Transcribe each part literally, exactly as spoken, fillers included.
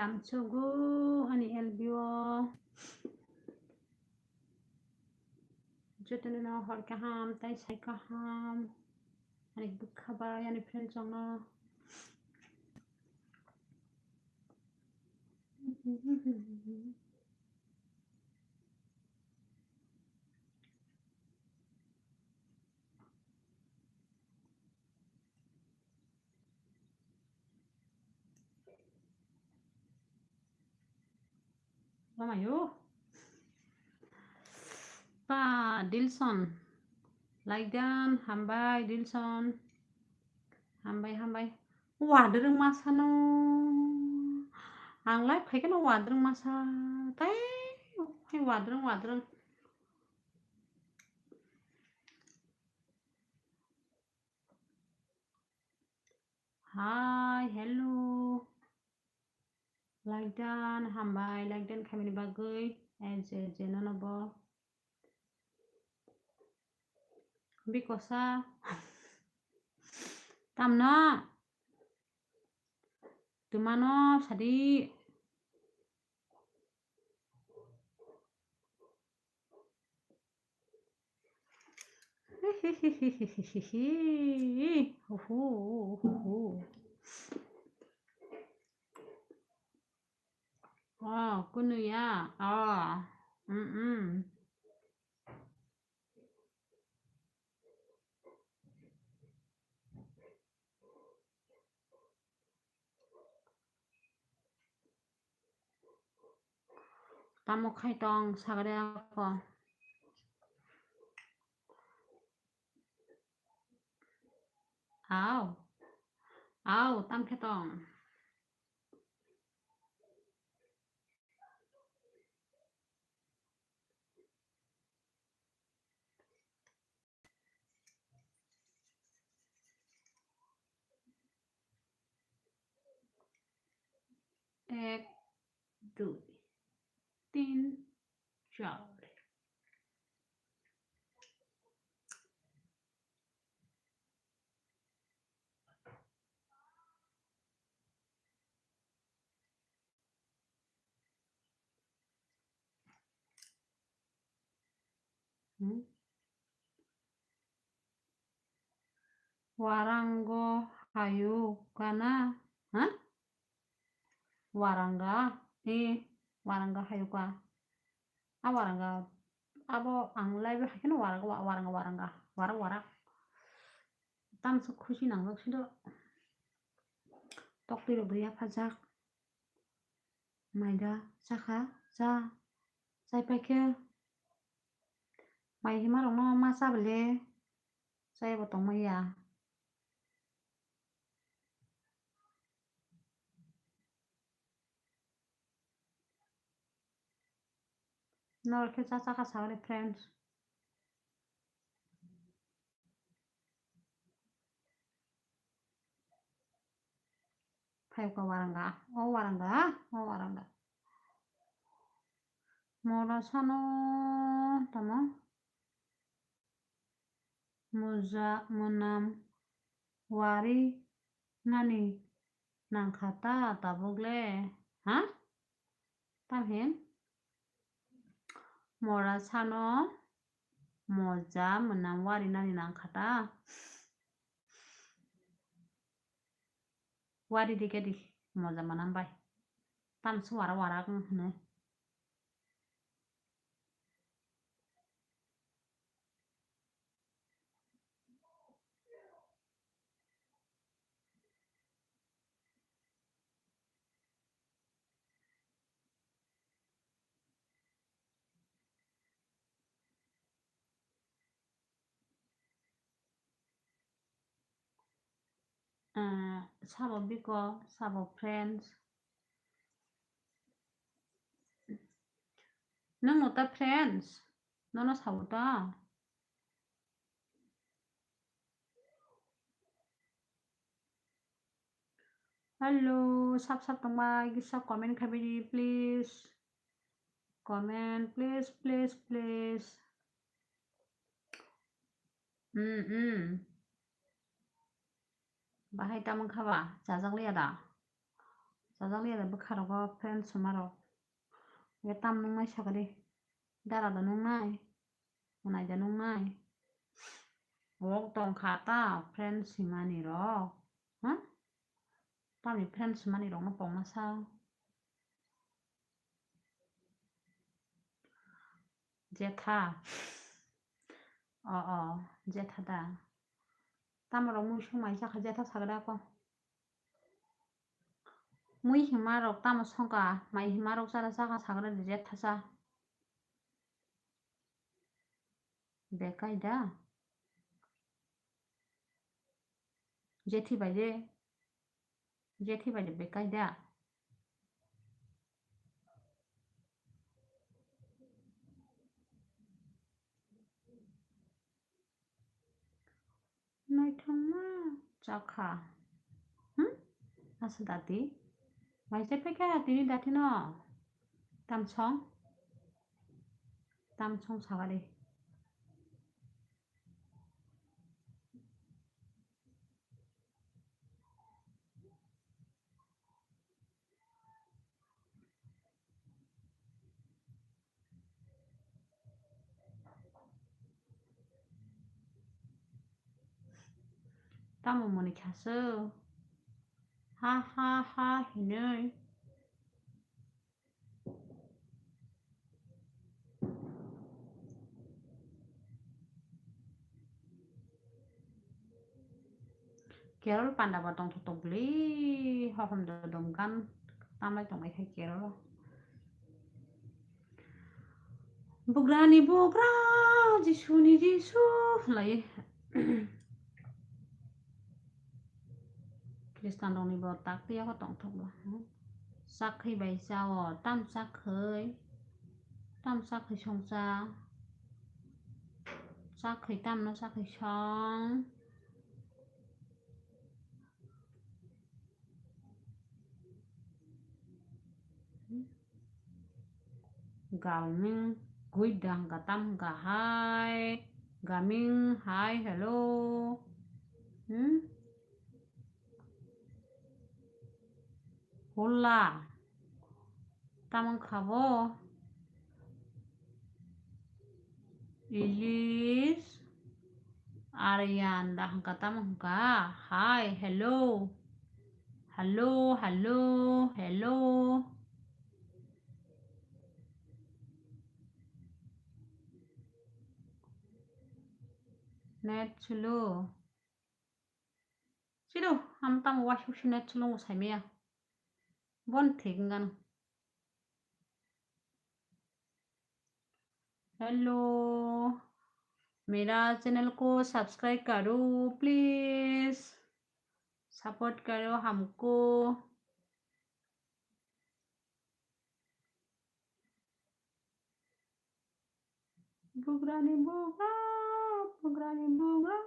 Amchugo ani L B o. Jotono hor kaham, tai sai kaham. Ani bwkha bai, ani friend chongno. Lamayo. Pa Dilson. Like dan, hambai Dilson. Hambai, hambai. Wadrwng masa no. Ang live khai kheno wadrwng masa. Tai, hai wadrwng, wadrwng. Hi, hello. Like dan, hambai, like dan khaimani bagwi. Ej, ej, ej, nono bo. Bikosa. Tamno. Tumano sadi. Huhu, huhu. Oh, kunu ya. Oh. Mm-mm. Tamo khai tong sagre ako. Au. Au, tam khe tong. Ek, dui, tin, char. Hmm? Warango hayuka na? Ha? Waranga, eh, waranga hayuka. A waranga, abo ang live haikhe no waranga, wa-, waranga, waranga, warak, warak. Tamsok khusi nangjak sido. Tok twi rok rw ya phajak. Maida, chakha, cha, chai paikhe. Mai hima rokno ma cha bwle, chai bo tongmaya. Norok khe cha chakha sagani friends. Phai ko waranga, o waranga, o waranga. Mora sano tamo. Muja munam wari nani nangkha ta tabuk le, ha? Tamhin mora sano moja mwnam wari nani nangkha ta. Wari di khe di moja mwnam bai. Tamswk wara wara wng hwnwi. Ah, sabo biko, sabo friends. Nwng no ta friends? Nono sabo ta? Hello, sap sap tongma kisa comment khaibidi, please. Comment, please, please, please. Hmm, hmm. Bahai tamang khaba, chajak liya da? Sajak liya da bwkha rogo friends suma rok. Ye tam nung nai sakali. Dara da nung nai. Nai da nung nai. Wok tong kha ta friends simani rok. Ha? Tamni friends simani rok no pong ma sa. Jetha. O, o, jetha da. Tamo rok mui sung mai chakha jetha sagra ko. Mui hima rok tamo songka, mai hima rok chara chakha sagra de jetha sa. Bekai da. Jethi bai de. Jethi bai de bekai da. Naithokma chakha. Hmm? Asa dati. Mai se pekha tini dati no. Tamsong. Tamsong sagari. Tamo moni khasu. Ha, ha, ha, hinui. Carol panda bo tongthok tokli, hohom dodom gan tamlai tongmai khai Carol. Bugrani bugra, Jisuni Jisu, lai. Khristanrokni bo tak tiyako tongthok bo. Chakhwi bai chao, tam chakhwi, tam chakhwi songcha, chakhwi tamno chakhwi song. Gaming guida hwnkha tam hwnkha hai. Gaming hai, hello. Hmm? Hola. Tam wngkha bo? Ilis. Aryan da hwnkha, tamo hwnkha. Hi, hello. Hello, hello, hello. Net slow. Chido, ham tamo waisuk si net slow saimaya. Bon thik wngano. Hello, mera channel ko subscribe karo please, support karo hamko. Bugrani bugra, bugrani bugra.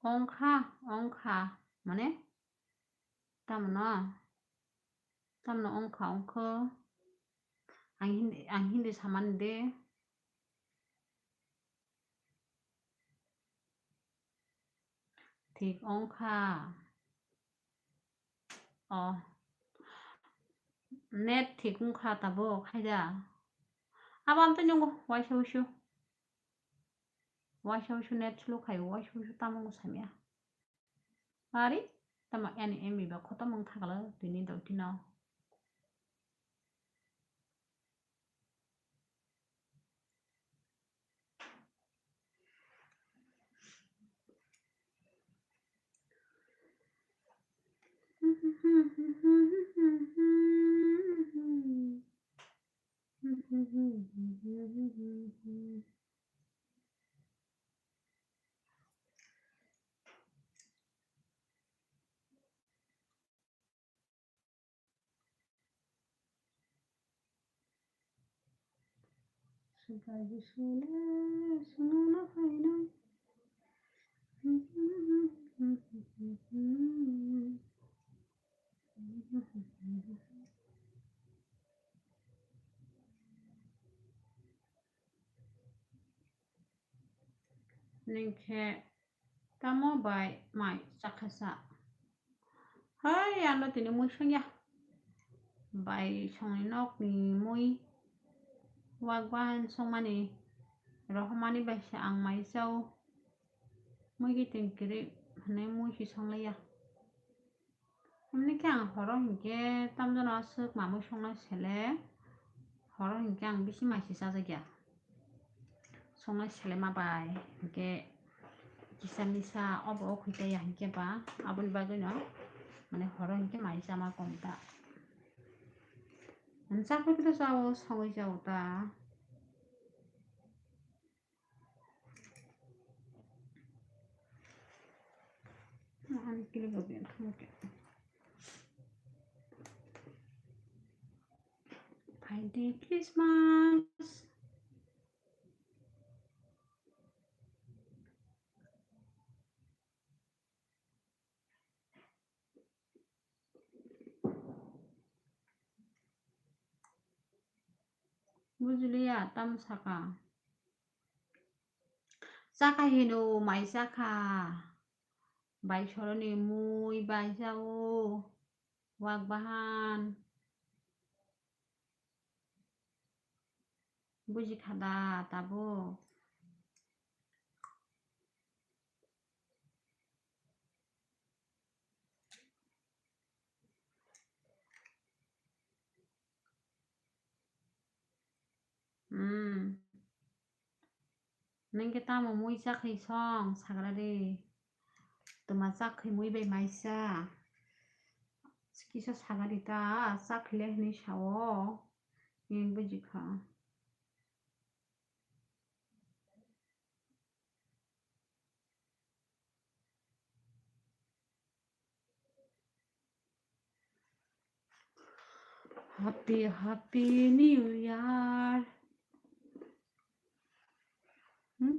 Ongkha, ongkha, mane? Tamno? Tamno ongkha, ongkho? Ang Hindi, ang Hindi samani de. Thik ongkha. Oh. Net thik wngkha tabuk, haida. Abo amtwi nungo, waisa wuisu. Waisa wuisu net slow khai, waisa wuisu tamo wngkha samya. Ari, tamo ani M B ba khotom wng thakla tini dotino. Swkang Jisule swngna phainai. Ningkhe tamo bai mai chakha sa. Hai, ano tini mui songya. Bai songni nokni mui. Wak bahan songmani rohormani bai se ang mai chao. Mui kiting kiri hwnwi mui si songlaiya. Himni khe ang horo hinkhe tamjano aswk mamui songnai sele, horo hinkhe ang bisi mai si chajakya. Songnai sele ma bai hinkhe kisa misa obo o khwi taiya hinkhe ba aboni bagwino mane horo hinkhe mai chama kom ta. Ang chakhe khe to chao, songwi chao ta. Ani kilo babi ang thangke. Phaidi Christmas. Bujiliya, tamo saka? Chakha hino, mai chakha. Bai soroni mui bai chao. Wak bahan. Buji kha da tabuk? Hmm. Ningkhe tamo mui chakhwi song sagra de? Twma chakhwi mui bai maisa. Kisa saga di ta, chakhwi le hwnwi sao. Ni buji kha. Happy, happy new year. Hmm?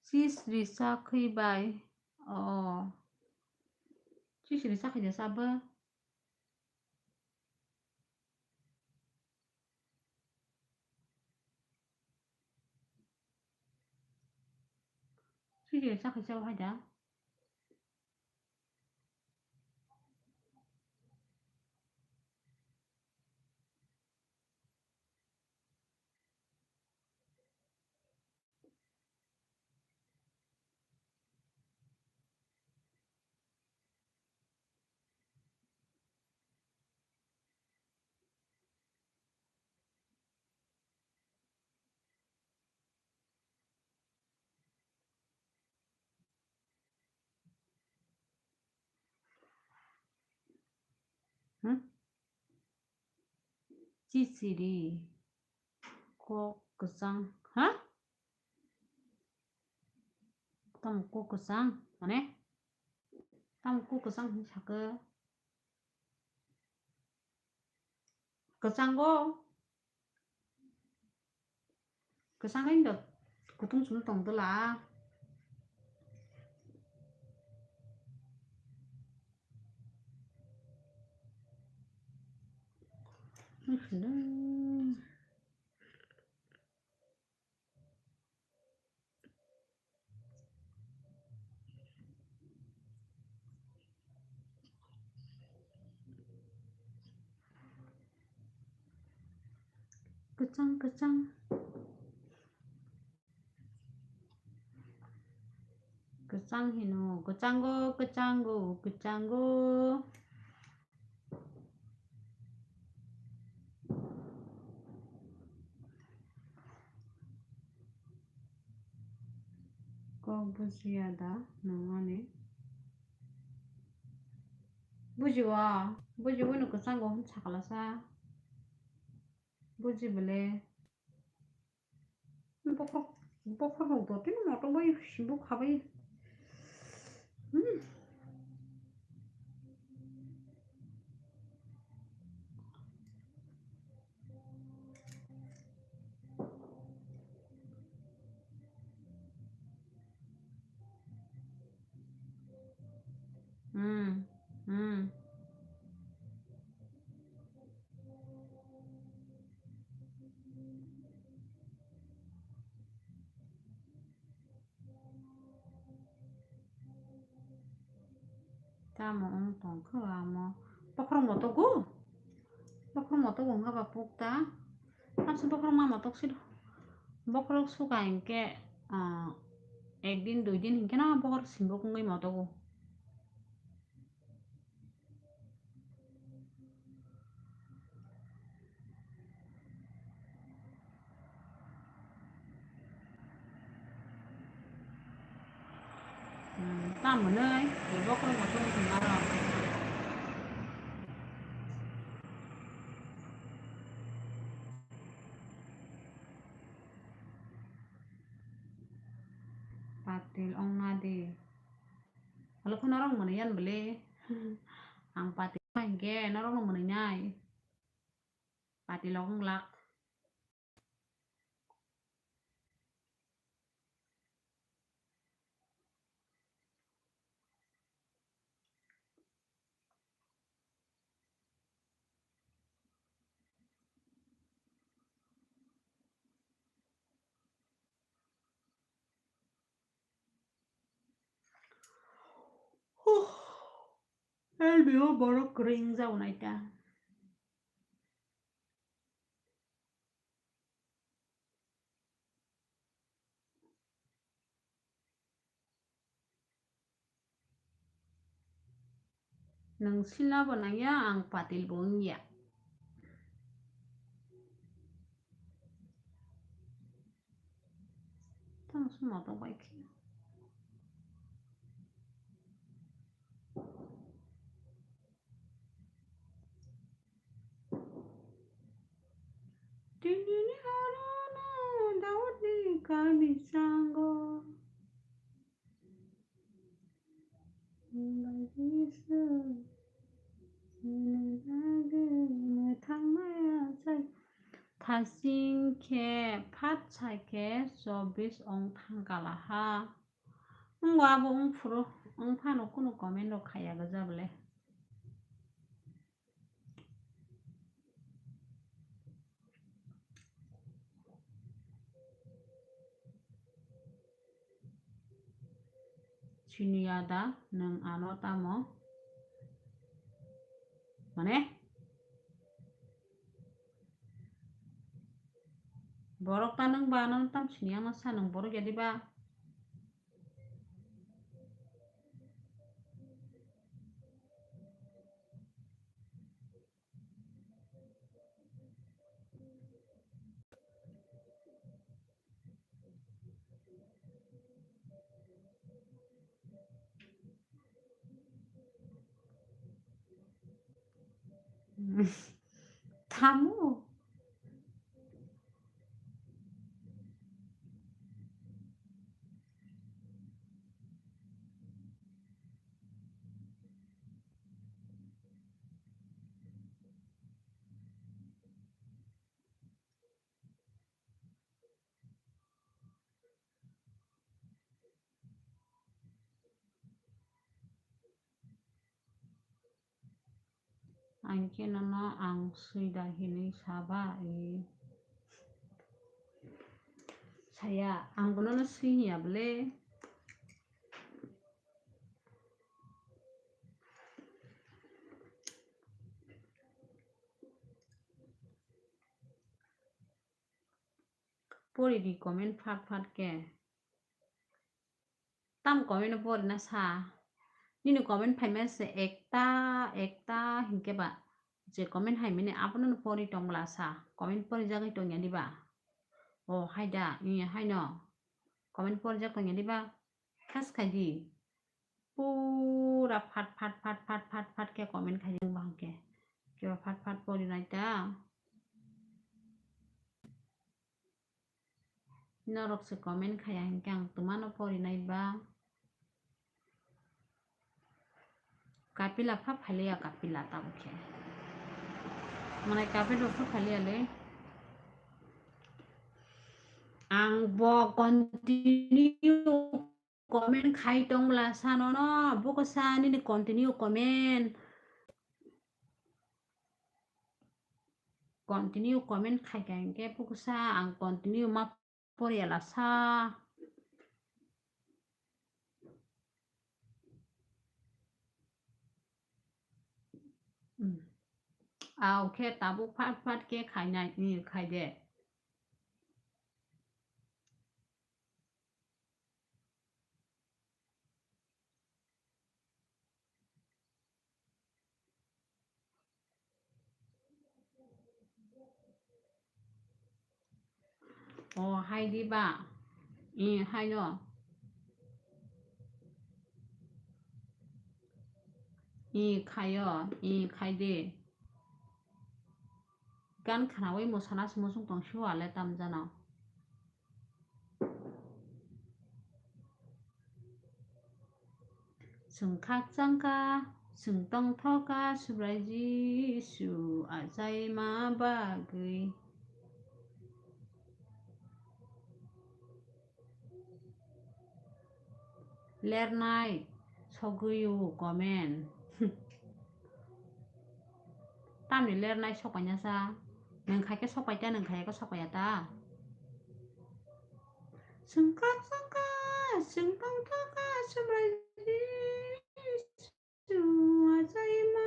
Chisri chakhwi bai. Oh. Chisri chakhwi ja sabo. Chisri chakhwi cha hai da. Hmm? Chichiri kok kwchang, ha? Tamo kok kwchang, mane? Tamo kok kwchang hinwi sakhe? Kwchango. Kwchangwi do kutung chum tong dwla. Kwchang, kwchang. Kwchang hino, kwchango, kwchango, kwchango. Kok bujiya da nwng ani? Bujiwa, bujiwi no kwchango hwn sakala sa. Buji bole. Bokhorok, bokhorok do tini moto bai simbo khabai. Hmm. Hmm. Hmm. Tamo wng tongkha amo. Bokhorok motogo? Bokhorok motogo wngkha ba pukta? Tamsi bokhorok ma motok si do. Bokhorok suka hinkhe, ah, ek din, dui din hinkhe no bokhorok simbok wngwi motogo. Hmm, tamo hwnwi, tei bokhorok motok wngkha aro. Patil ongna di. Alo khe norok mwnwi yan bwle. Ang patil hinkhe norokno mwnwi nai. Patil wng glak. Huh. Elbio borok kwrwi wngjago naita. Nwng silna bo nangya, ang patil bo wngya. Tamo se motok bai khe. Tinini horono Daudni kani sango. Thangmaya chai. Thasing khe phat sai khe chobbish ong thang kala ha. Wngbo abo wng phuru, wng phano kunu comment rok khaiya goja bole. Chini ada nwng ano tamo? Mane? Borok ta nwng ba ano tam sini ano sa nwng borok ya di ba? Tamo. Ang khe nono ang swi da hinwi saba, e. Saya, ang bono no swi hinya bole. Pori di comment phat phat khe. Tam comment no pori na sa. Nini comment phaima se ekta, ekta hinkhe ba. Je comment hai mani abono no pori tong bwla sa. Comment pori jagwi tong ya di ba? O hai da, iya hai no. Comment pori jak tong ya di ba? Khas khai di. Pura phat, phat, phat khe comment khai di ba hwnkhe. Khe ba phat, phat pori nai ta. Norok se comment khaya hinkhe ang twmano pori nai ba. Kapila pha phaliya kapila tamo khe. Mane kapila pha phaliya le. Ang bo continue comment khai tong bwla sa nono, buko sa nini continue comment. Continue comment khai kha hinkhe buko sa ang continue ma poriya la sa. Au khe tabuk phat phat khe khainai, i khai de. O, hai di ba. I, hai no. I, khayo, i, khai di. Gan khnawi mwsana se muchung tong sio ale tam jano. Chwng khakchangkha, chwng tongthokha, Subrai Jisu achaima bagwi. Lernai sogwi o comment. Tamni lernai sokpaina sa? Nwng khai khe sokpai ta, nwng khai khe sokpaiya ta? Chwng khakchangkha, chwng tongthokha, Subrai Jisu achaima.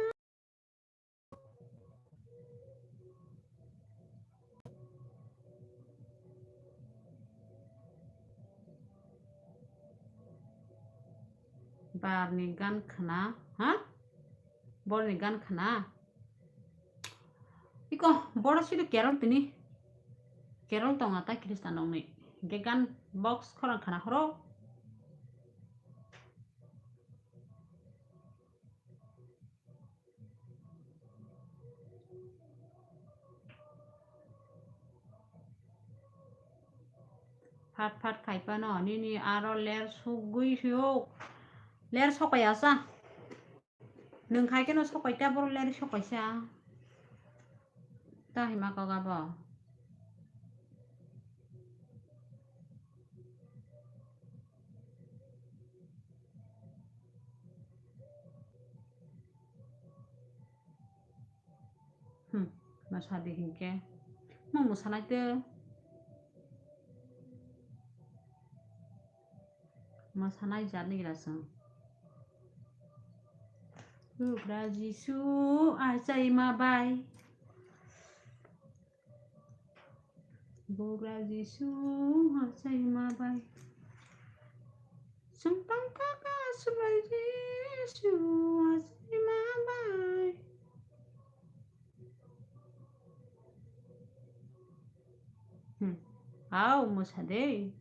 Barni gan khna, ha? Borni gan khna? Iko, boro sidu Carol tini. Carol tonga ta Khristan nokni. Hingke gan box khorang khna horo. Phat phat khai phano nini aro ler sugwi sio. Ler sokai asa. Nwng khai kheno sokai ta, borok ler sokai sa. Ta hima kok abo. Hmm, mwsadi hinkhe. Mo mwsanai tw. Mwsanai jat ni gira chwng. Bugra Jisu achaima bai. Bugra Jisu achaima bai. Chwng tongthokha Subrai Jisu achaima bai. Hmm. Au, mwsa de.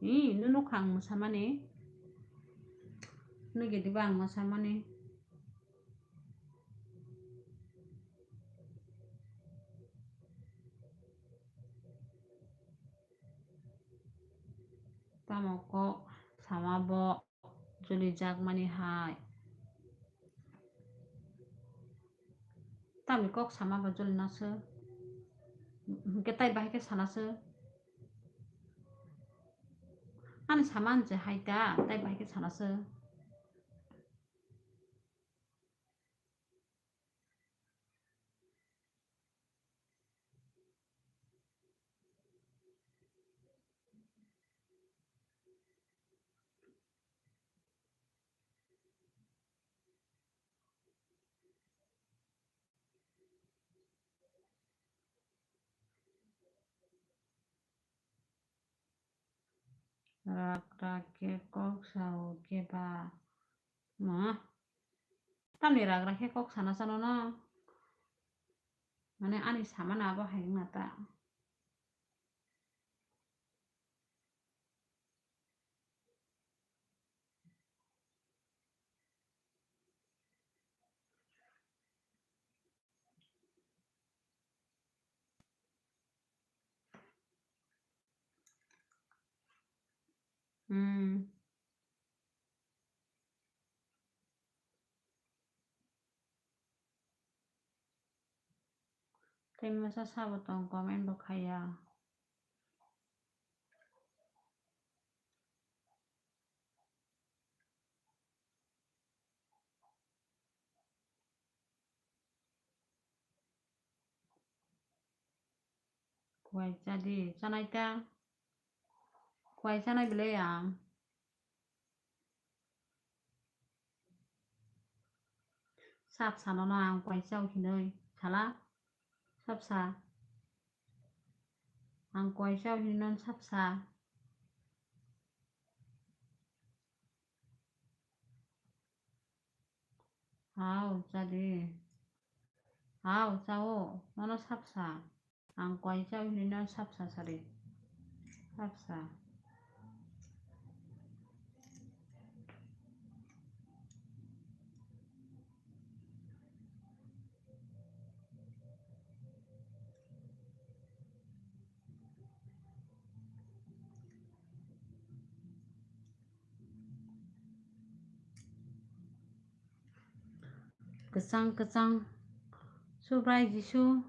I, nunu kha ang mwsamani. Nugedi ba ang mwsamani. Tamo kok sama bo joli jak mani hai. Tamni kok sama bo joli na se. Hingke tai bahai khe sana se. Ani sama je hai ta, tai bahai khe sana se. Rak rak khe kok sao khe ba. Ma. Tamni rak rak khe kok sana chano na. Mane ani samana abo hai wngna ta. Hmm. Tei masa sabo tong comment bo khaiya. Kuai chadi, chanai ta. Kuai chanai belai ang. Sap sanono ang kuai chao hinoi. Thala, sap sa. Ang koi chao hino sap sa. Hao, cha di. Hao, chao, nono sap sa. Ang koi chao hino sap sa sari. Sap sa. Kwchang kwchang Subrai Jisu.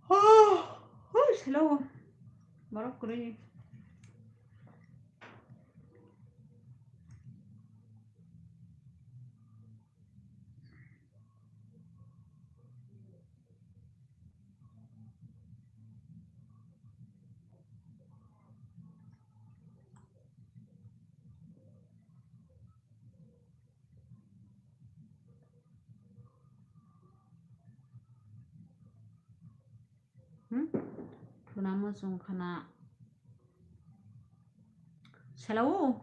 Hui, selo. Borok kwrwi. Hmm? Thuna muchung khana. Sela o.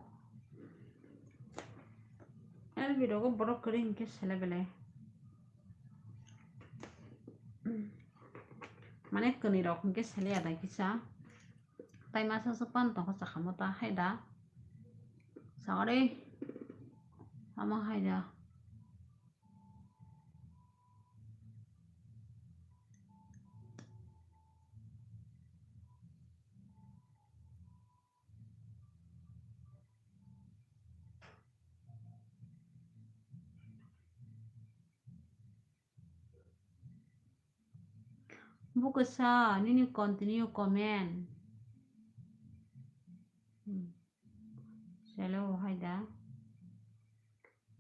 El video go borok kwrwi hinkhe sele belai. Mane kwni rok hinkhe sele ya dai kisa. Tai masa se pan tongkha chakha mo ta hai da. Sagare. Ama hai da. Bukasa nini continue comment. Hmm. Salo hai da.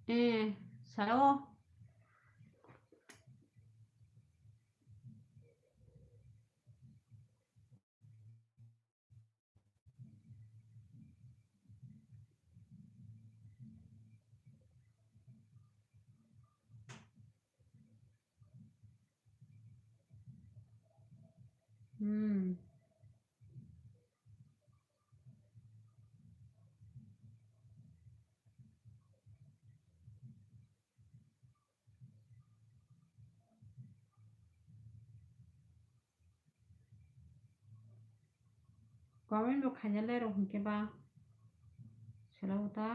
Eh, salo. Hmm. Comment bo khaina lerok hinkhe ba sela uta.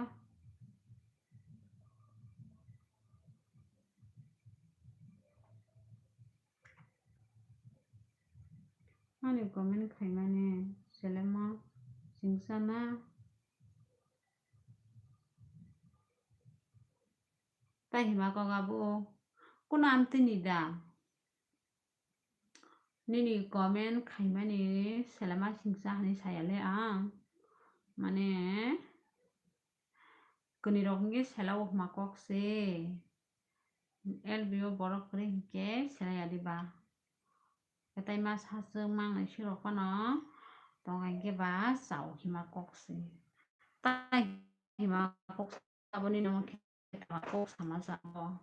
Ani comment khaimani selema singsa na. Tai hima kok abo kuno amtini da. Nini comment khaimani selema singsa hani sayale ang. Mane, kwnwi rok hinkhe sela o hima kok se. L B o borok kwrwi hinkhe sela ya diba. Kwtai ma sachwk mangnai sirok phano tong hinkhe ba chao hima kok se. Tai hima kok se aboni namo khe hima kok sama chao.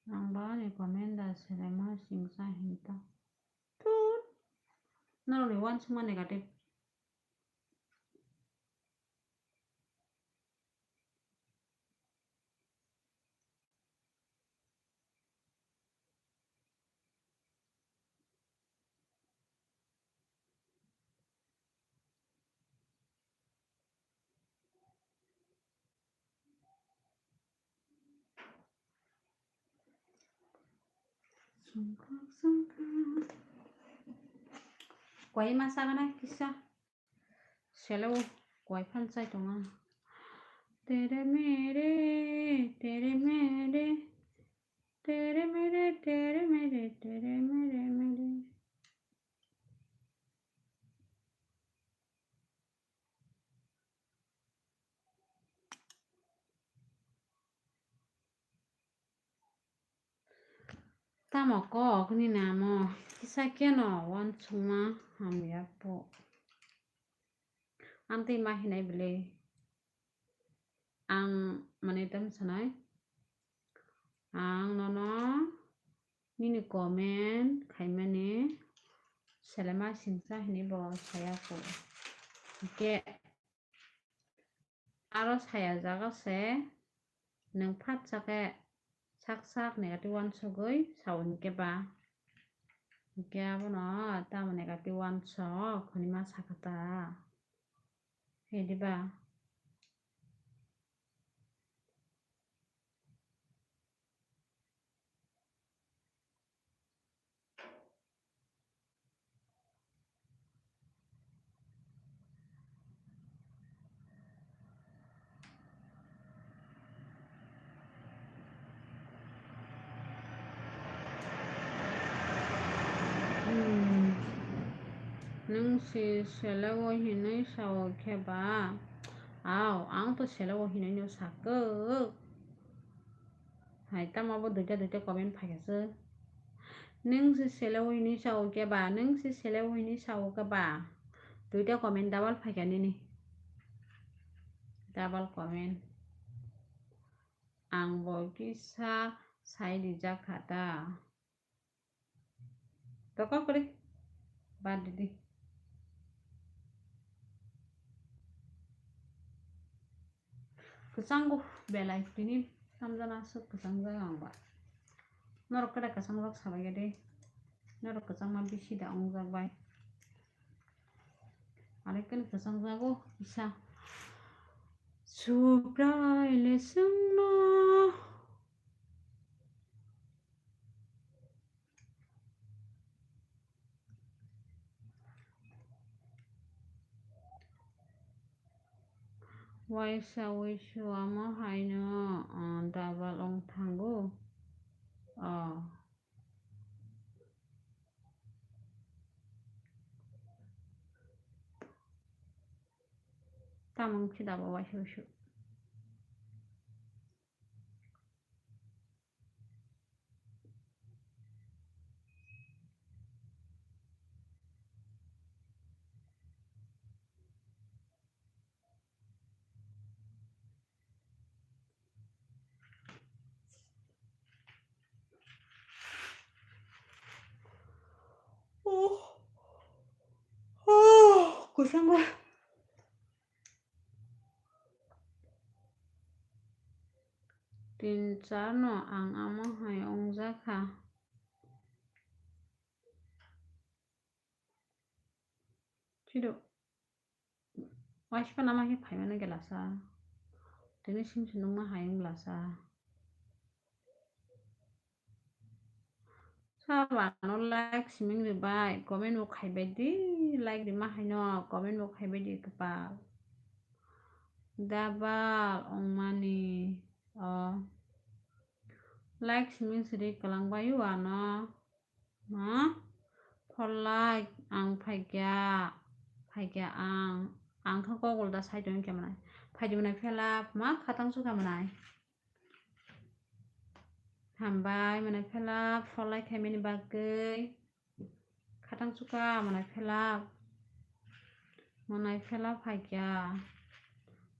Ang ba ni comment da selema singsa hinta. Thut. Norok ni uansukma negative. Kwai ma sagana kisa. Selo kwai phan chai tongo. Tere mere, tere mere, tere mere, tere mere, tere mere mere. Tamo kok ni namo kisa keno uansukma hamya po. Amtwi ma hinai bwle ang mane tam sanai. Ang nono nini comment khaimani selema singsa hinwi bo saya ko. Hwnkhe aro saya jaga se nwng phat chakhe sak sak negative uansugwi sao hwnkhe ba. Hwnkhe abono tamo negative uansuk hwnwi ma sakha ta. Hediba. Hmm. Nwng se sele o hinwi sao khe ba? Ao, ang to sele o hinwi no sakuk. Hai, tamo bo duita duita comment phaikha se. Nwng se sele o hinwi sao khe ba? Nwng se sele o hinwi sao khe ba? Duita comment double phaikha nini. Double comment. Ang bo kisa sai rijak kha ta. Tokok kwrwi. Bad di. Kwchanggo belai tini samjana aswk kwchangjak ang ba. Norok kwdai kwchangjak sabai ya de. Norok kwchangma bisi da wngjak bai. Are kene kwchangjago kisa. Subrai le chwngno. Waisa wisu amo haino, ah, double wng thango. Oh. Tamung khe dabo waisa wisu. Kwchangma. Tin char no ang amo hai wngjak kha. Chido. Waisa nama khe phaimani gelasa. Tini sim sinungma hai wng lasa. Sabo ano like siming rwbai, comment bo khaibai di, like rima haino, comment bo khaibai di kwpal. Double wngmani o. Like siming siri kwlangbai o ano. Ma? Four like ang phaikya, phaikya ang. Ang kha kok ulta side wngkha mwnai. Phaidi mwnai phela ma khatang sukha mwnai. Hambai mwnai phela four like khaimani bagwi. Khatang sukha mwnai phela. Mwnai phela phaikya.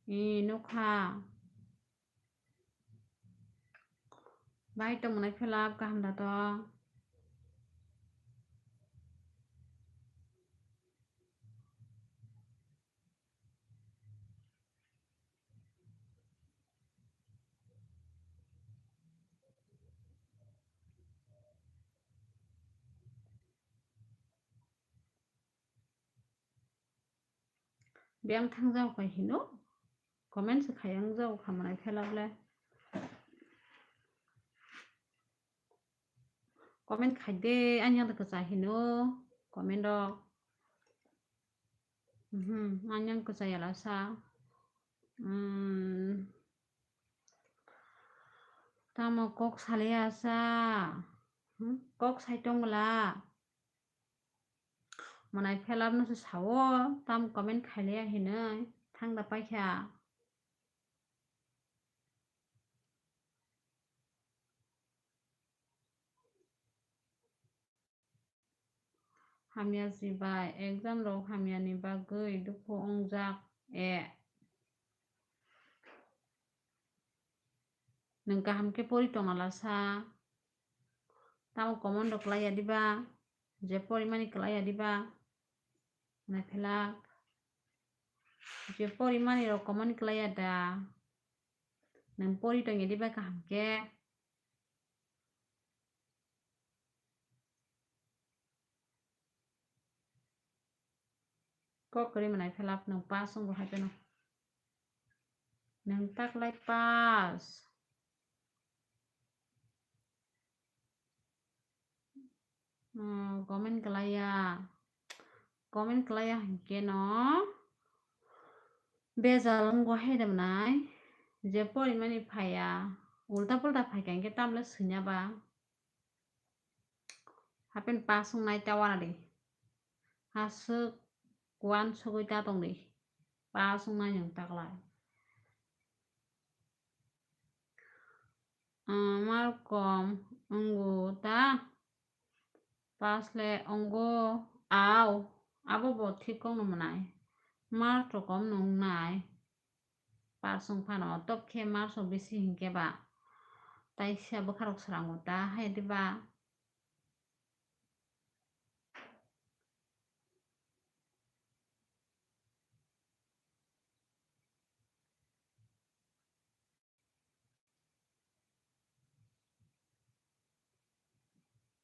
I nukha. Bai tongmani phela kaham da to. Biyang thangjak bai hino, comment se khayang jak kha mwnai phela ble. Comment khai de, ani yang kwchai hino comment rok. Mhm, ani yang kwchai ala sa. Hmm. Tamo kok saliya sa. Hmm? Kok sai tongla. Mwnai phelap no se sao, tam comment khailiya hinwi thangda paikha. Hamya si bai, exam rok hamya ni bagwi dukhu wngjak e. Nwng kaham khe pori tongala sa. Tamo comment rok kwlaiya diba? Je porimani kwlaiya diba? Naiphelak. Je porimani rok comment kwlaiya da? Nwng pori tongya diba kaham khe? Kok kwrwi mwnai phelap nwng pass wngbo hai phano. Nwng taklai pass. Hmm, comment kwlaiya. Comment kwlaiya hinkhe no bejal wngbo hai de mwnai. Je porimani phaiya. Ulta pulta phaikha hinkhe tamle swina ba. Hapen pass wngnai ta wanadi. Aswk uansugwi ta tongdi. Pass wngnai nwng taklai. Ah, mar kom wngo ta? Pass le wngo, au. Abo bo thik kokno mwnai. Mar to kom nwngnai. Pass wng phano, tok khe marks rok bisi hinkhe ba taisa bwkha rok srango ta hai diba?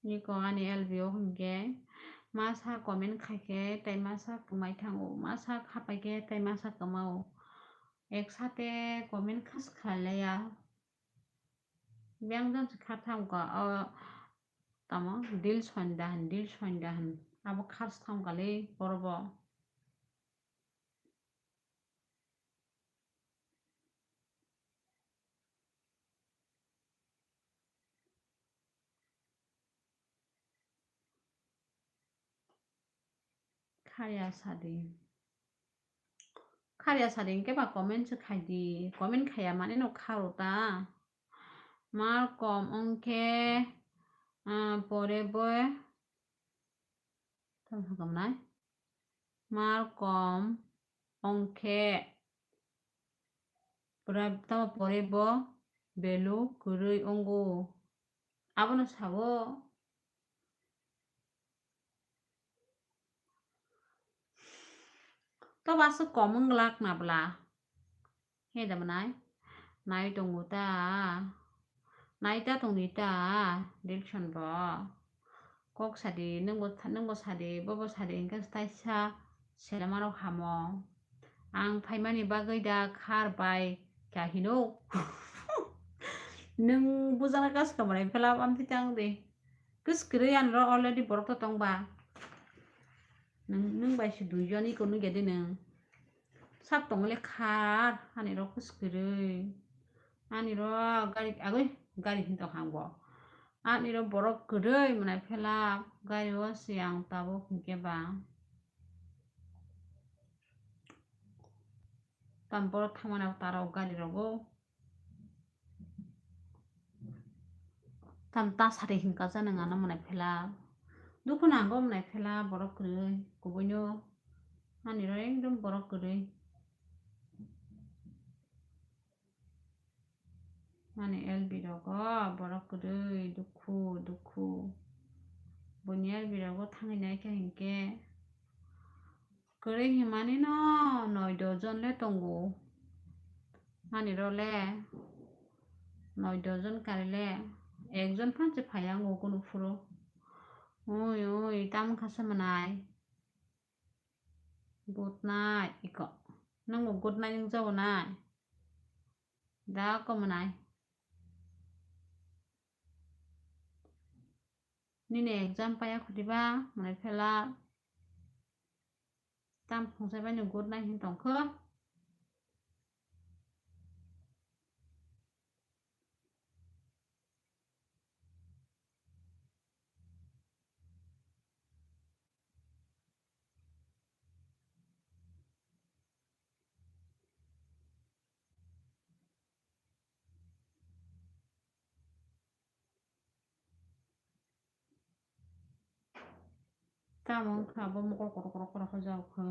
Niko ani L B o hinkhe masa comment khaikhe tai masa kwmai thango, masa khapaikhe tai masa kwmao. Ek sate comment khas khailaiya. Biyang jang se kha thamkha, o tamo dil soinda hin, dil soinda hin. Abo khas thamkha le borok bo. Kharya sadi. Kharya sadi hinkhe ba comment se khaidi. Comment khaiya mani no kharo ta. Mar kom wngkhe, ah, pore bo. Tamo sa kom nai. Mar kom wngkhe. Pura tamo pore bo belu kwrwi wngo. Abono sao. To ba aswk kom wng glak na bla. He da mwnai. Nai tongo ta. Nai ta tongdi ta. Dilson bo. Kok sadi, nwngbo, nwngbo sadi, bobo sadi, hinkhe taisa selamarok hamo. Ang phaimani bagwi da khar bai kha hino. Nwng bujana kaska mwnai phelap amtwi tang di. Kwskwrwi anro already borok to tongba. Nwng, nwng bai se duijon iko nugya di nwng. Sak tongole khar, ani rok kwskwrwi. Ani rok gari, agoi, gari hinto hango. Ani rok borok kwrwi mwnai phela gari o se ang tabuk hinkhe ba. Tam borok thangmani abo tarok gari rogo. Tam ta sari hinka jani ngana mwnai phela. Dukhu nango mwnai phela borok kwrwi kubuino. Ani rok ekdom borok kwrwi. Ani L B rogo borok kwrwi dukhu dukhu. Buini L B rogo thangwi naikha hinkhe. Kwrwi himani no noi do jon le tongo. Ani ro le noi do jon kari le ekjon phan se phaiya ngo kunu phuru. Oi, oi, tamo kha se mwnai. Good night, iko. Nungbo good night wng jago nai? Da ko mwnai. Nini exam paya khuti ba, mwnai phela tam phungsa bai ni good night hin tongkho. Tamo wngkha bo mokol kotor kotor kotor khe jao khe.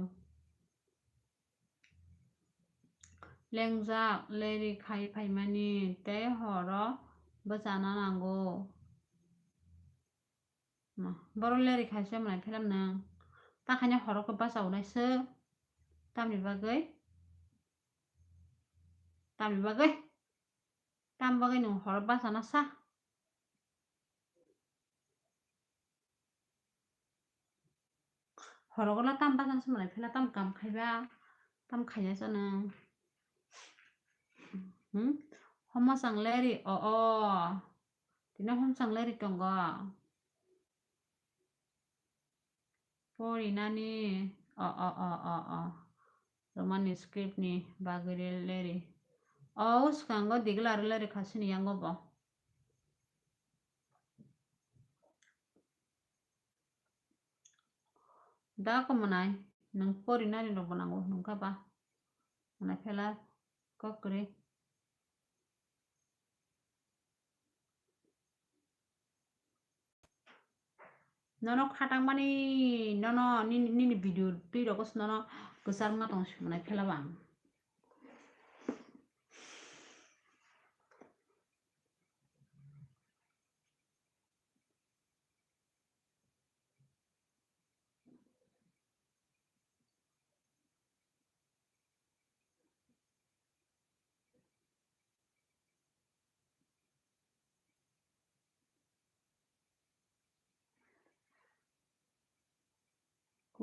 Lengjak leri khai phaimani tei horo bwchana nango. Ma, borok leri khai se mwnai philam nang. Ta khaina horo khe bwchao nai se. Tamni bagwi? Tamni bagwi? Tam bagwi nwng horo bwchana sa? Horo gola tam bwchana se mwnai phela tam kam khaiba, tam khaiya se nwng. Hmm? Homa chang leri, o, o. Tini hom chang leri tongo. Porinani, o, o, o, o, o. Roman script ni bagwi leri. O, swkango digla leri khasini yango bo. Da ko mwnai, nwng porinani rok bo nango, nwng kha ba? Mwnai phela kok kwrwi. Nono khatang mani, nono nini, nini video twi rok nono kwchar wngma tong si mwnai phela bang.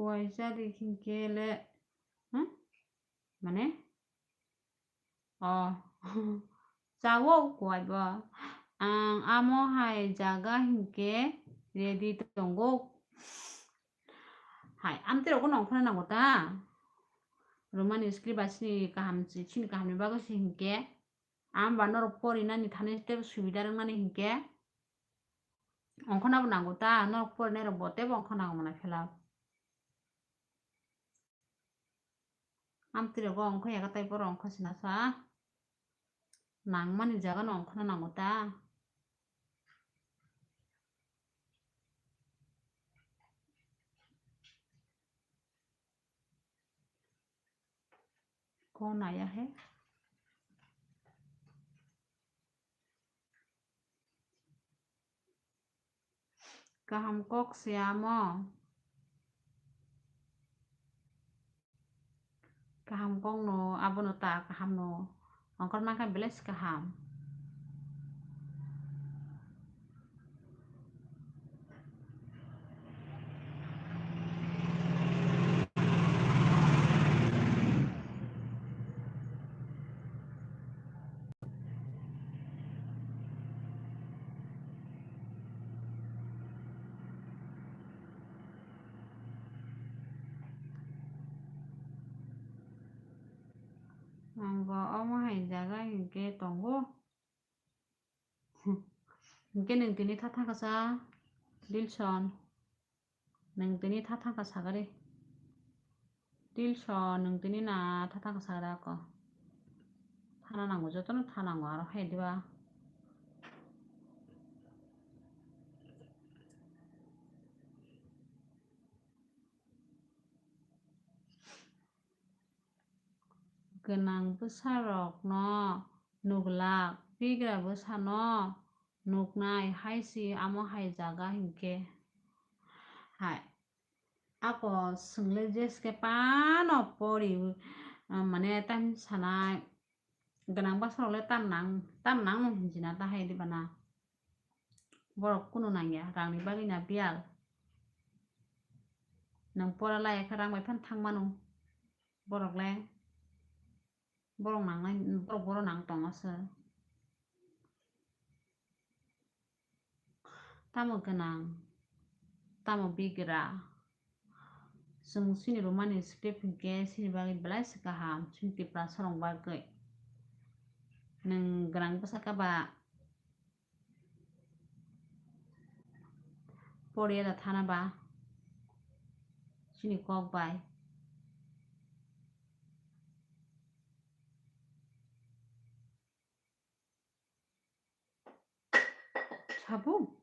Kuai chadi hinkhe le, hmm? Mane? O, chao kuai bo. Ang amo hai jaga hinkhe ready tongo. Hai, amtwi rok no ongkhorna nango ta? Roman script ba chini kaham, chini kaham ni bagwi se hinkhe. Ang ba norok porinani thani tei subida rwngmani hinkhe ongkhorna bo nango ta, norok porinai rok bo teibo ongkhorna nango mwnai phela. Amtwi rogo ongkho yago tei borok ongkho sina sa. Nangmani jaga no ongkhorna nango ta. Ko naya he. Kaham kok se amo. Kaham kok no, abono ta kaham no. Ongkor mankha belai se kaham. Ang bo omo hai jaga hinkhe tongo. Hinkhe nwng tini thatha kasa Dilson. Nwng tini thatha kasa gari. Dilson, nwng tini na thatha kasa gari ako. Thana nango, jotono thana nango, aro hai diba. Gwnang bwsarokno nuglak, pigra bwsano nuknai hai se amo hai jaga hinkhe hai. Ako swngli jeske pano pori, mane tam sanai gwnang bwsarokle tam nang, tam nangno hinjina ta hai diba na. Borok kunu nangya, rangni bagwi na biyal. Nwng pora laiya khe rang bai phano thang mano. Borok le, borok nangnai, borok, borok nang tongo se. Tamo gwnang, tamo bigra. Chwng chini romani script hinkhe chini bagwi belai se kaham, chini Tiprasa rok bagwi. Nwng gwnang bwsaka ba poriya da thana ba chini kok bai. Sabo?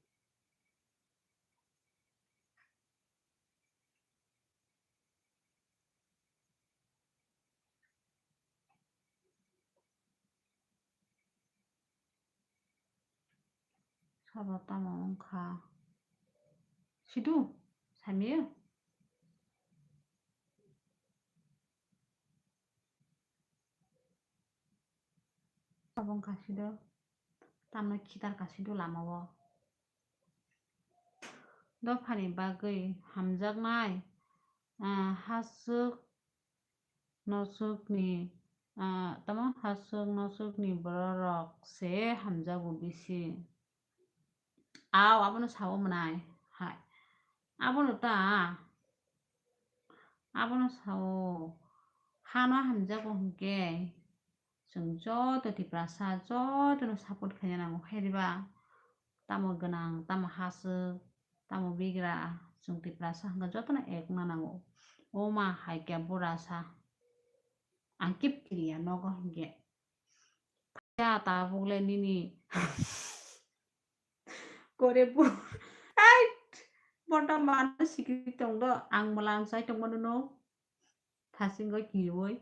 Sabo tamo wngkha? Sidu, samiyo? Sabo wngkha sidu, tamno khitar kha sidu lama o. Dophani bagwi hamjaknai, ah, haswk noswkni, ah, tamo haswk noswkni bororok se hamjago bisi. Au, abono sao mwnai. Hai. Abono ta. Abono sao. Hano hamjago hinkhe. Chwng joto Tiprasa jotono support khaina nango, khe diba? Tamo gwnang, tamo haswk, tamo bigra, chwng Tiprasa hwnkhe jotono ek wngna nango. O ma hai khe bura sa. Ang kip kiriya nogo hinkhe. Ya tabuk le nini. Kore bu. Ai, botom mano sikiri tong do. Ang mwlang sai tong mano no. Thasingo kiriwi.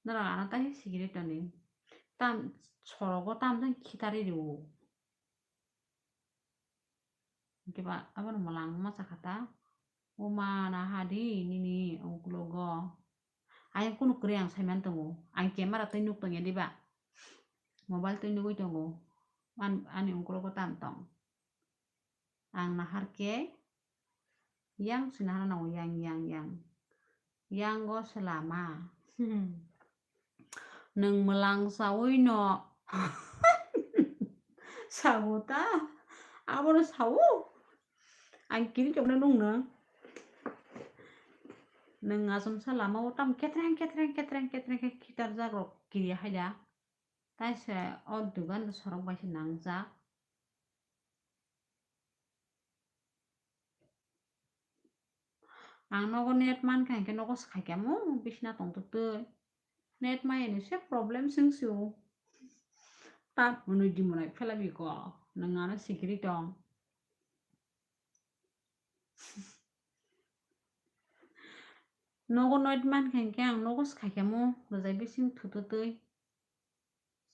Norok ano tai sikiri toni. Tam sorogo tam jang khitari rio. Hinkhe ba abono mwlang ma sakha ta. O ma na ha di nini uklogo. Ayang kunu kwrwi ang saiman tongo. Ang camera twi nuk tongya diba? Mobile twi nugwi tongo. An-, ani uklogo tam tong. Ang nahar khe yang se nahar nango, yang, yang, yang. Yang o se lama. Nwng mwlang saui no. Sao ta? Abono sao? Ang kiri choknai nung no. Nwng asomsa lama o tam ketreng, ketreng, ketreng, ketreng khe khitar jak rok kiri hai da. Tai se o dugan sorok bai se nangjak. Ang nogo net mankha hinkhe nogo swkhaikha mo bisina tongtwtwi. Net maya ni se problem swng sio. Tap hwnwi dimonai phela biko. Nwng ano sikiri tong. Nogo net mankha hinkhe ang nogo swkhaikha mo rwjai bising thutwtwi.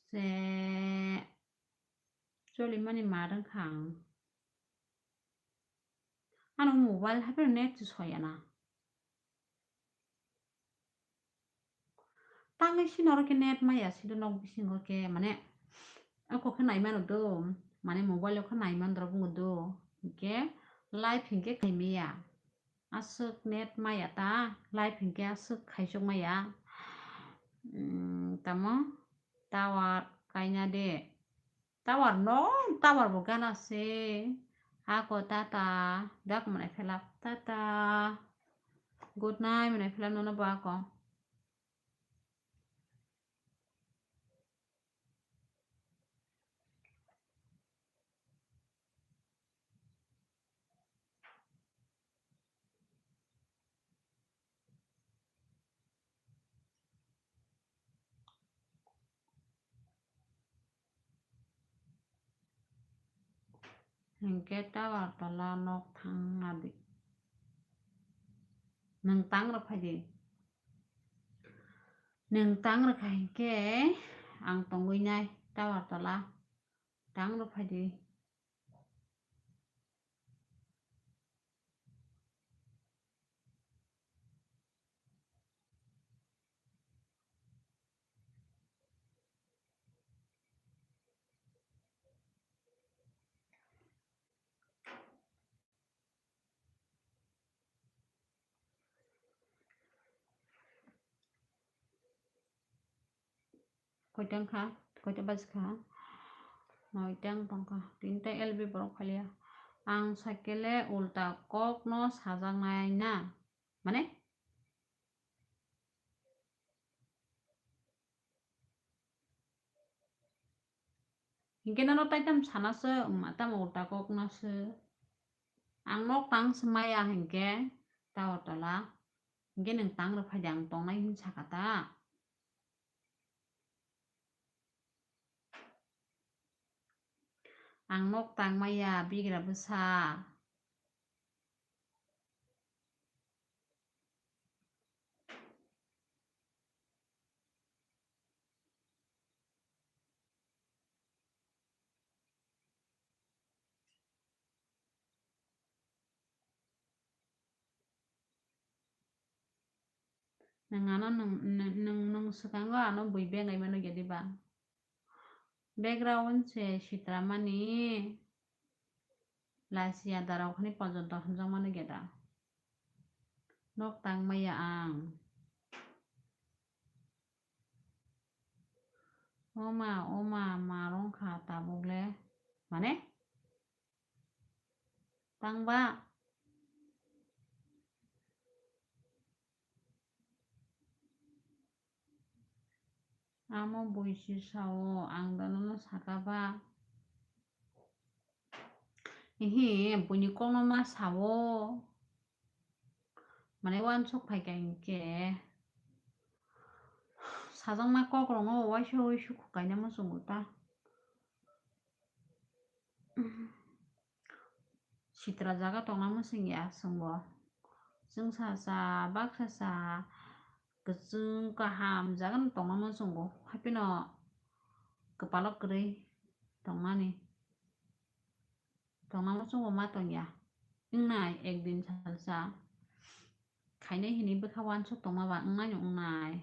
Se cholimani ma rwngkha ang. Ano mobile hapheno net se soyana. Tangwi sini oro khe net maya sido nok bisingo khe mane ako khe naimano do, mane mobile o khe naimandrok wngdo do, hinkhe live hinkhe khaimaya. Aswk net maya ta, live hinkhe aswk khaisok maya. Mm, tamo tower kaina de. Tower no, tower bo gana se. Ako tata, dak manai phela tata. Good night manai phela nono bo ako. Hinkhe tower tola nok thangna di. Nwng tang rw phai di. Nwng tang rw kha hinkhe ang tongwi nai tower tola. Tang rw phai di. Koita wngkha? Koita bajikha? Noitang tongkha, tinta L B borok phaliya. Ang sakele ulta kokno sajaknai na. Mane? Hinkhe nono taitam sanaswk, tamo ulta koknaswk. Ang nok tang swmaya hinkhe, tao tola. Hinkhe nwng tang rwphai de, ang tongnai hin sakha ta. Ang nok tangmaya bigra bwsa. Nwng ano nwng, nwng, nwng, nwng swkango ano bui beng ai mano gedi ba. Background se sitramani lachi adara okhani pojonto hamjakmani geda. Nok tangmaya ang. Oma, oma, ma rongkha tabuk le. Mane? Tangba. Amo buisi sao, ang dono no saka ba. Ihi, buini kokno ma sao. Mane uansuk phaikha hinkhe. Sajakma kokrokno uaisa uisu khukaina muchungo ta. Sitra jaga tongna muchungya chwngbo. Chwngsacha, baksacha, kwchwng kaham jaga no tongna muchungo. Haphino kwpalo kwrwi tongnani. Tongna muchungo ma tongya. Wngnai ekdin salsa. Khainai hinwi bwkha uansuk tongma ba wngnai no wngnai.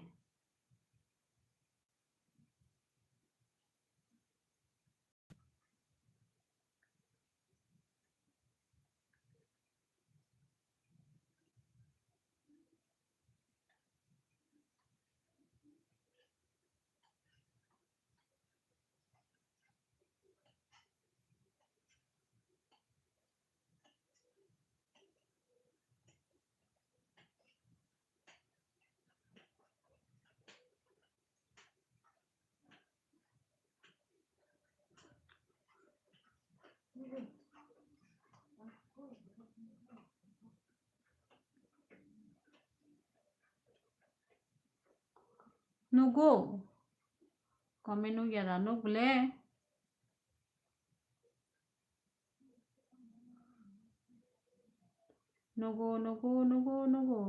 Nugo? Comment nugya da, nug le? Nugo, nugo, nugo, nugo.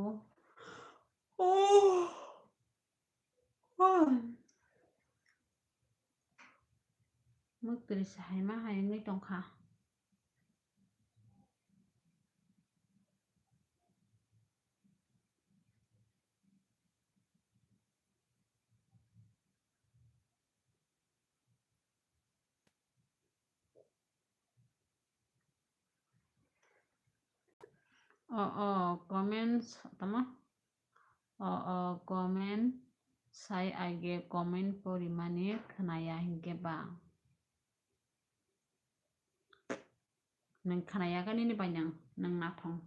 Oh. Oh. Mwktwrwi se hai ma hai wngwi tongkha. O, o, comments, tamo? O, o, comment sai age comment porimani khnaya hinkhe ba. Nwng khnaya khe nini bai nwng, nwng nathong.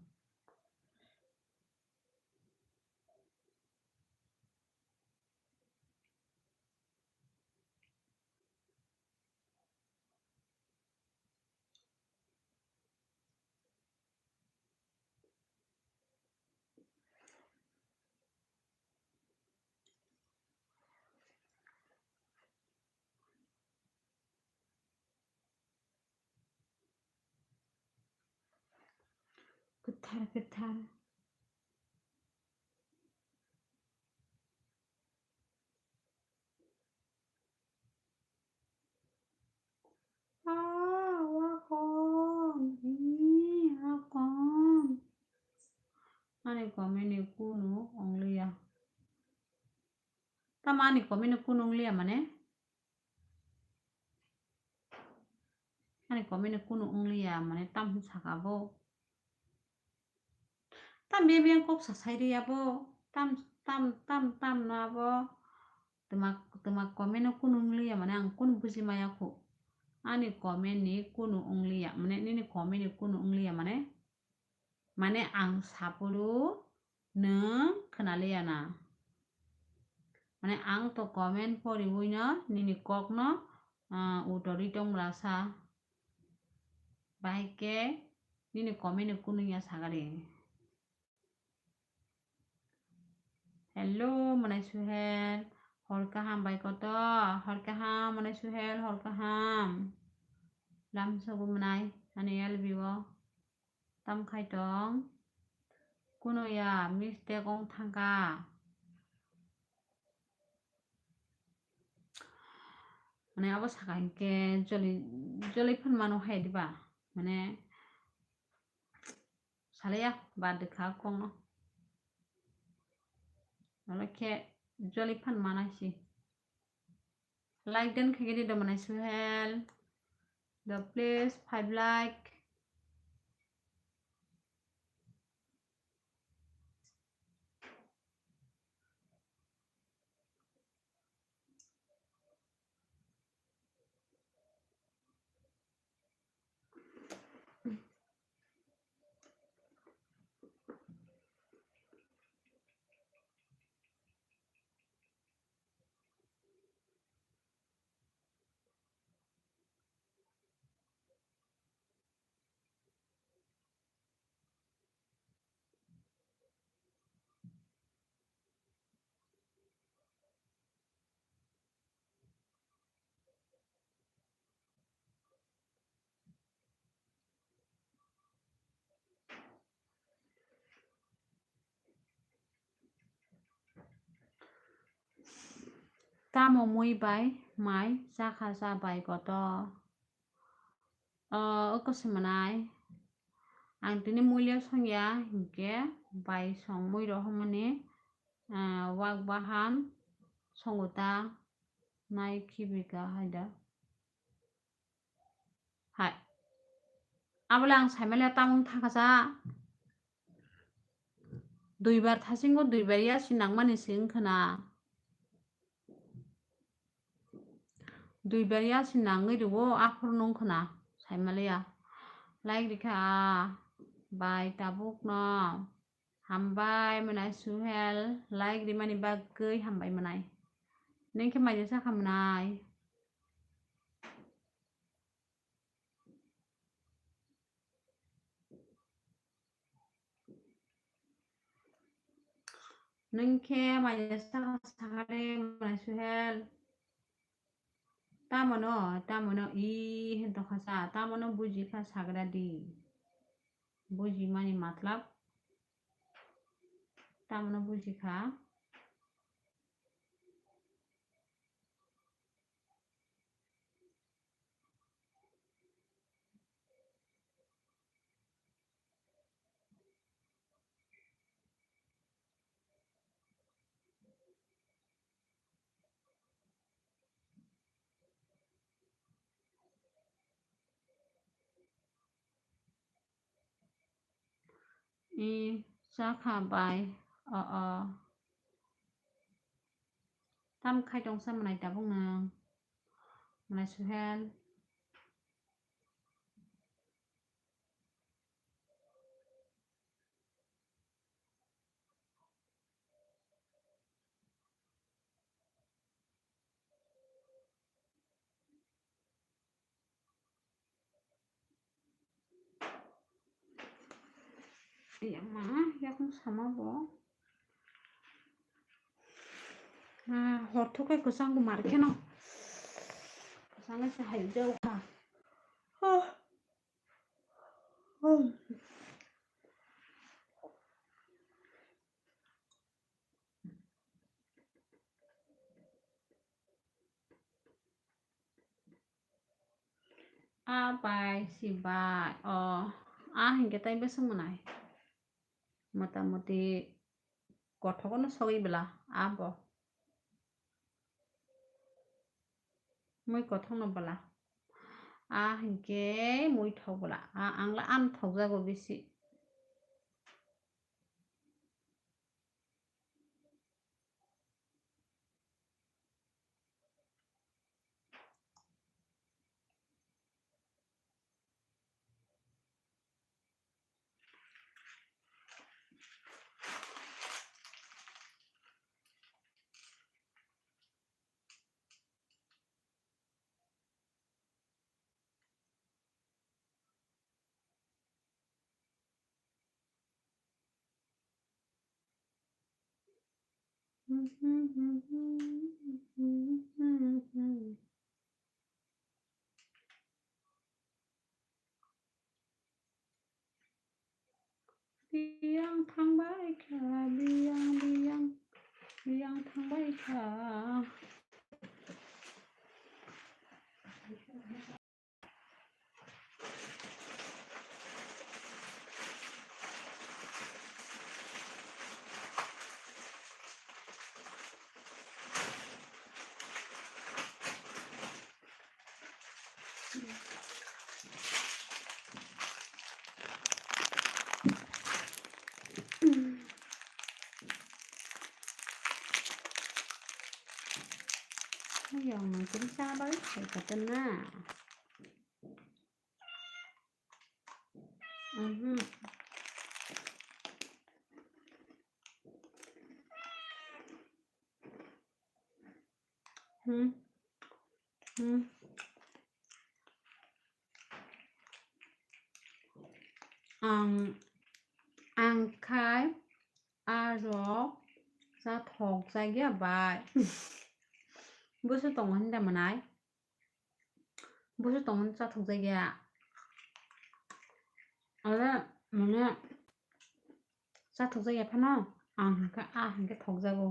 Kwthar kwthar. Ah, welcome. Ee, welcome. Ani comment ni kunu ongliya. Tamo ani comment ni kunu ongliya mane? Ani comment ni kunu ongliya mane tam saka bo. Tam bebeng kok sasai riya bo. Tam, tam, tam, tam no abo. Twma, twma comment no kunu wng liya mane ang kunu buji maya khu. Ani comment ni kunu wngliya, mane nini comment ni kunu wngliya, mane, mane ang sapuru nwng khwnaliya na. Mane ang to comment poriwi no nini kok no, ah, utori tong mlasa. Bahai khe nini comment ni kunu ya sagari. Hello, mwnai Suhel. Hor kaham bai koto. Hor kaham, mwnai Suhel, hor kaham. Lamsogo mwnai, ani L B o. Tam khai tong. Kuno ya, mistake ong thangka. Mane abo saka hinkhe joli, joli phan mano hai diba. Mane salaya bad kha kongno. Nolo khe joli phan mana si. Like den khaigidi do mwnai Suhel. Do please five like. Tamo mui bai mai chakha cha bai koto. O, oko se mwnai. Ang tini mui le songya, hinkhe bai song mui rok hwnmani, ah, wak bahan songo ta nai khibi ka hai da. Hai. Abole ang saimale tamung thangkha sa. Duibar thasingo duibar ya si nangmani se wngkha na. Duibar ya si nangwi rwo aphuru nung khna saimaliya. Like rikha bai tabuk no. Hambai mwnai Suhel, like rimani bagwi hambai mwnai. Neng khe maija sakha mwnai. Nung khe manya saka sakha de mwnai Suhel. Tamono, tamono i hin tongkha sa, tamono buji kha sagra di. Buji mani matlab. Tamono buji kha. I chakha bai, o, o. Tam khai tong sa mwnai tabuk nang. Mwnai Suhel. Yama, yakung sama bo. Ah, hor thukai kwchang bo mar kheno. Kwchang se hai jao kha. Oh. Oh. A bai si bai o, a hinkhe tai bwswk mwnai? Motamoti kothok no sogwi bwla abo. Mui kothok no bwla. A hinkhe mui thok bwla. A ang la ano thokjago bisi. Biyang thangbai kha, biyang, biyang, biyang thangbai kha. Yang mungkin sabar, saya kata na. Mhm. Hmm. Hmm. Ang, ang khai aro cha thok jagya bai. Busu tongo hinda manai. Busu tongo cha thok jagya. Aro mane cha thok jagya phano ang hwnkhe a hwnkhe thok jago.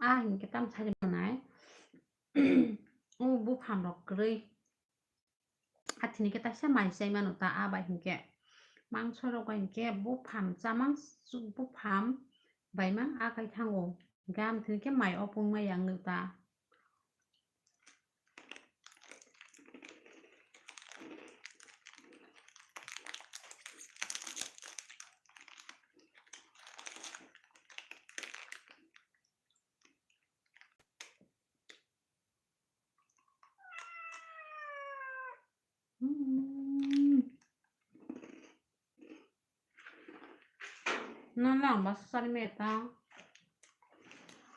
A hwnkhe tam sai manai. O buphang rok kwrwi. Athini khe taisa mai chai mano ta a bai hinkhe. Mangso rok bai hinkhe buphang chamang buphang bai mang a kai thango. Hinkhe amthini khe mai opung mai yang ta. Hmm. No, no, basta sari meta.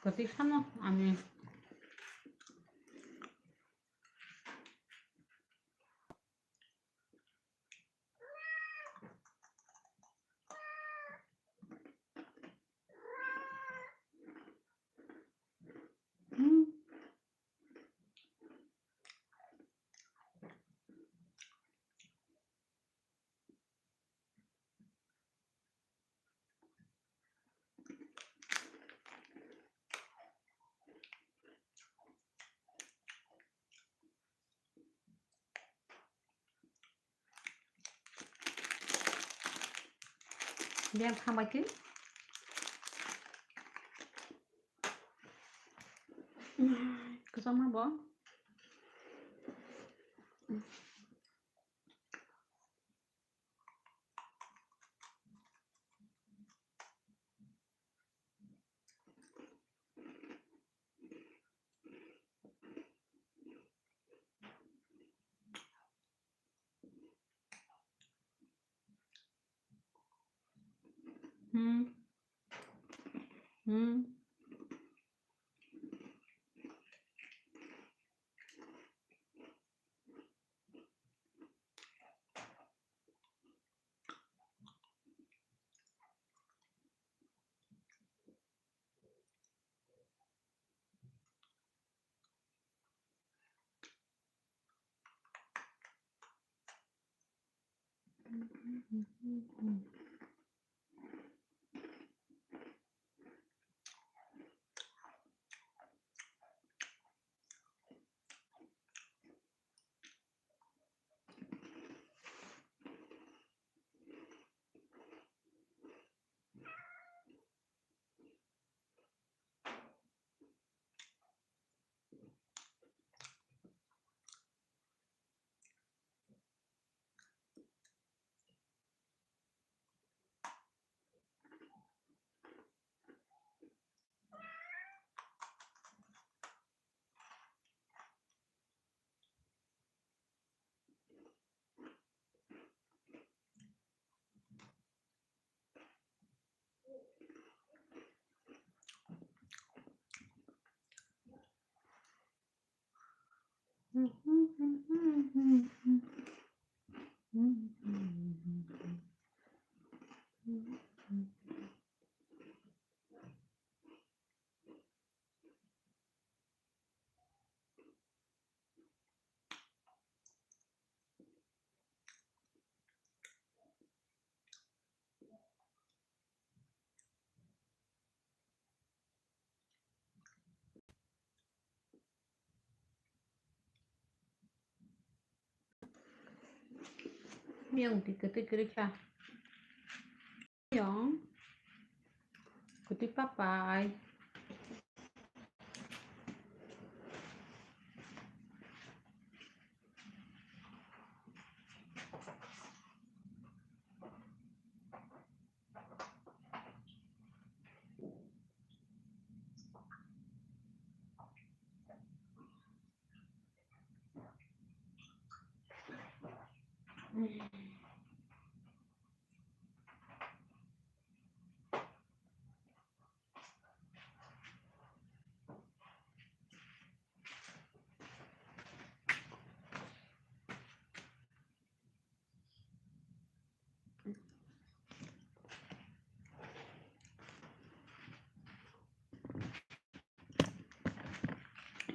Kati sana ami. Hmm. Biyang thangbai khe. Kwchangma bo. Hmm. Hmm. Miyong ti kwtwi kwrwi kha. Miyong kwtwi papai.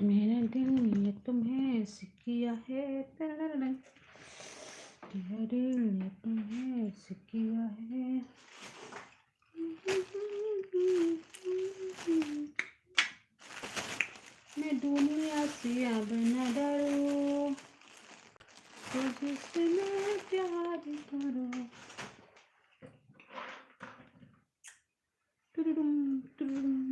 मेरे दिल ने तुम्हें ऐसे किया है, तेरा दिल ने तुम्हें ऐसे किया है। मैं दुनिया से अब न डरूं, तुझसे मैं प्यार करूं। Tururung, tururung.